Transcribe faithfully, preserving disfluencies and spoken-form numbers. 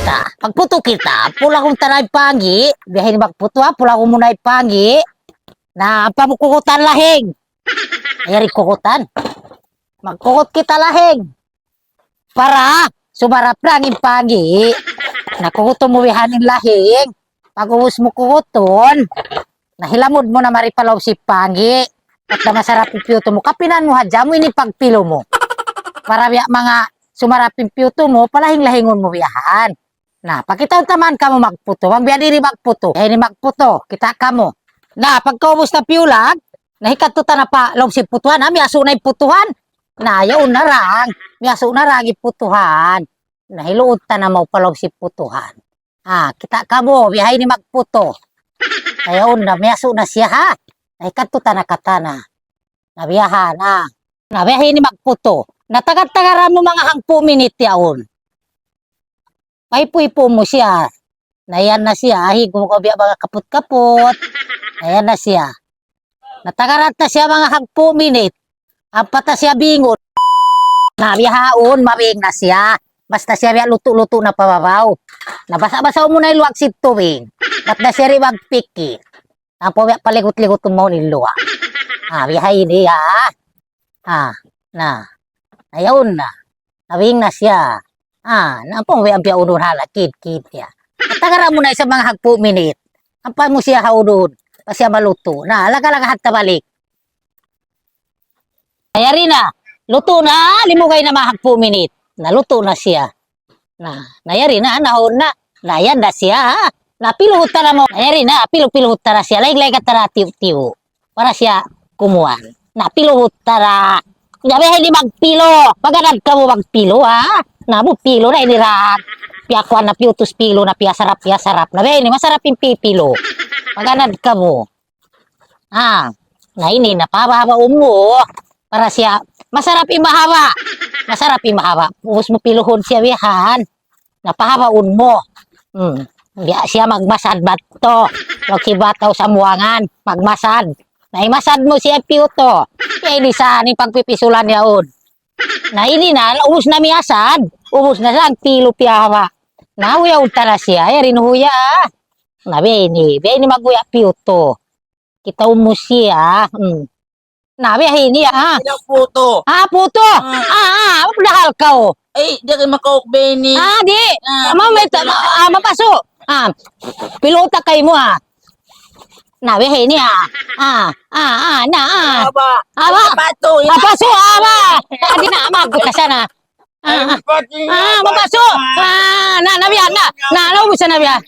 Ta, magputu kita, pulagun ta na in panggi', biya' ha ini magputu ha, pulagun mu na in panggi'. Na, ampa mu kukutan lahing. Yari kukutan. Magkukut kita lahing. Para, sumarap na in panggi'. Na kukutun mu biya' ha ini in lahing. Pag-ubus mu kukutun, na hilamud mu na mari pa lawm sin panggi'. Bat na masarap in piyutu mu. Kapinan mu hadja amu ini pagpilu mu. Para biya' manga sumarap in piyutu mu, palahing-lahingun mu biya' han. Na, pakitaun ta man kamu magputu. Bang biya' diin magputu. Eh, ini magputu. Kita' kamu. Na, pagkaubus ta piyulag, na hikadtu ta na pa lawm sin putuhan. Ah, miyasu' na in putuhan. Na, yaun na rang. Miyasu' na rang in putuhan. Na, hiluud ta na mawn pa lawm sin putuhan. Ah, kita' kamu, biya' ha ini magputu. Ayaw na, miyasu' na siya, ha? Na hikadtu ta na katan. Na biya' ha na. Na biya' ha ini magputu. Na tagar-tagaran mu manga hangpu' minit yaun. Paipu-ipu mu siya. Na yan na siya, ahi, gumugaw biya' manga kaput-kaput. Na yan na siya. Na tagaran ta siya manga hangpu' minit. Ampa ta siya bingun. Na bihaun, mabing na siya. Basta siya biya' lutu'-lutu' na pa babaw. Na basa-basaun mu na in luwag sin tubig. Bat na siya di' magpiki. Ampa biya' paligut-ligut mu in luwag. Ah, biya' ha ini, ah. Ah, na. Ayaw na. Nabing na siya. Ah, na ampa biya' biya' unun hala, kid-kid ya. Tagaran mu na isab manga hangpu' minit. Ampa mu siya haunun. Pa siya malutu'. Na, laga-laga hadja balik. Na yari na. Lutu' na, limugay na manga hangpu' minit. Na lutu' na siya. Na, na yari na, nahun na. Na yan na siya. Na piluhut ta na mu. Na yari na, pilu-piluhut ta na siya. Layg-layg ta na tiyu'-tiyu'. Para siya kumuan. Na piluhut ta na. Na biya' ha ini magpilu. Maganad kamu magpilu, ha? Na mu pilu na ini ra. Piyakuan na piyutus pilu na piyasarap, piyasarap. Na biya' ha ini masarap in pipilu. Maganad kamu. Ah, na ini, na pahaba'-haba' mu. Para siya, masarap in mahaba'. Masarap in mahaba'. Ubus mu piluhun siya biya' han. Na pahabaun mu. Hmm. Biya' siya magmasad bat tu. Laung sin bata' Sambuwangan, magmasad. Na imasad mu siya piyutu. Kaya di sa ni pagpipisulan yaun. Na ini na, ubus na miyasad. Ubus na sa, pilu piyahaba'. Na huyaun ta na siya, yari in huya. Na biya' ini, biya' ini maghuya' piyutu. Kitaun mu siya. Hmm. Na, biya' ha ini, ah. Ini putu. Ah, putu. Ah. Ah, ah, dahal kaw. Eh, di' kaw makauk ba ini? Ah, di'. Ah, ma-, may ta-, ah, mapasu'. Ah, piluta kaymu, ah. Na, biya' ha ini, ah. Ah, ah, ah, na, ah. Aba. Aba. Pasu', ah, pasu', aba. Ah, di' na, magut ka sana. Ah, ah. Ah, mapasu'. Ah, na, na, biya' na. Na, na, ubus na, biya'.